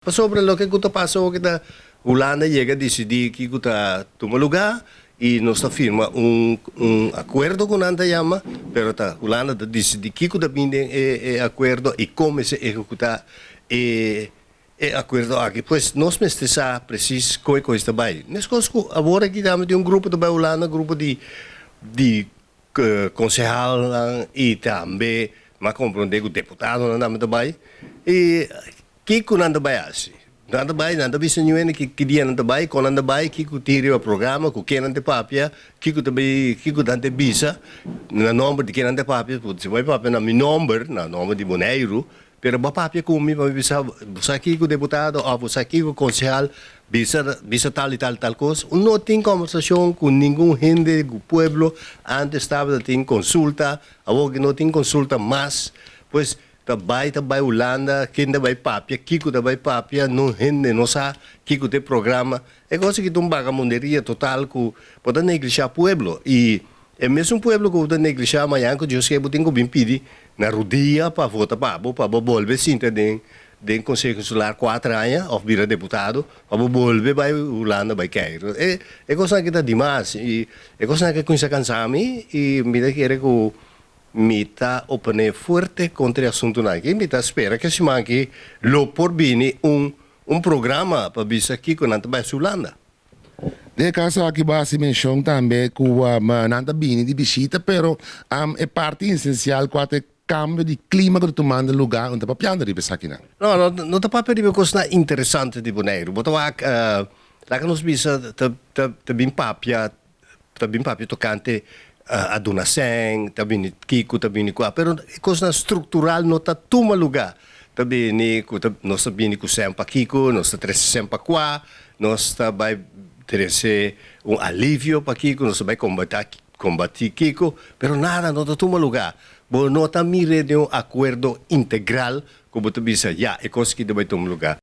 Pasobra loke ku ta pasa oki ta Hulanda yega disidí kiko ta tuma lugá i nos ta firma un un akuerdo ku nan ta yama, pero ta Hulanda ta disidí kiko ta bin den e e akuerdo i kon mester ehekutá e e akuerdo aki. Pues nos mester sa presis kon e kos ta bai. Meskos ku awor aki tambe tin un grupo ta bai Hulanda, grupo di di konsehalnan i tambe m'a komprondé ku deputadonan tambe ta bai i Kiko nan ta bai hasi? Nan ta bai, nan ta bisa ñu hende ki dia nan ta bai, kon nan ta bai, kiko tin riba programa, ku ken nan ta papia, kiko ta bai, kiko nan ta bisa, na nomber di ken nan ta papia, pasobra si bo bai papia na mi nomber, na nomber di Boneiru, pero bo a papia ku mi pa mi bisa bo sa kiko deputado òf bo sa kiko konsehal bisa bisa tal i tal i tal kos. No tin kòmbersashon ku ningun hende, ku pueblo, antes tabata tin konsulta, awor no tin konsulta mas, pues Ta bai ta bai Hulanda, ken ta bai papia, kiko ta bai papia, no hende no sa kiko ta e programa. E kos aki ta un bagamunderia total ku bo ta neglishá pueblo i e mesun pueblo ku bo ta neglishá mañan ku Dios ke bo tin ku bin pidi na rudia pa vota pa bo, pa bo bolbe sinta den den Konseho Insular kuater aña òf bira deputado pa bo bolbe bai Hulanda bai keiru. E e kosnan aki ta dimas i e kosnan aki a kuminsá kansa mi i mi ta kere ku Mi ta oponé fuerte kontra e asuntunan aki. Mi ta spera ku e siman aki lo por bini un un programa pa bisa kiko nan ta bai hasi Hulanda. Den e kaso aki bo a hasi menshon tambe ku nan ta bini di bishita pero e parti esensial kua ta e kambio di klima ku ta tumando lugá no ta papiando riba esakinan. No, no, no ta papia riba e kosnan interesante di Boneiru. Bo ta wak, laga nos bisa ta ta ta bin papia Ta bin papia tokante a duna sèn, ta bini kiko, ta bini kua, pero e kosnan struktural no ta tuma lugá. Ta bini ku ta nos ta bini ku sèn pa kiko, nos ta trese sèn pa kua, nos ta bai trese un alivio pa kiko, nos ta bai kombatá kombatí kiko, pero nada no ta tuma lugá. Bo no ta mir'é den un akuerdo integral ku bo ta bisa, ya, e kos aki ta bai tuma lugá.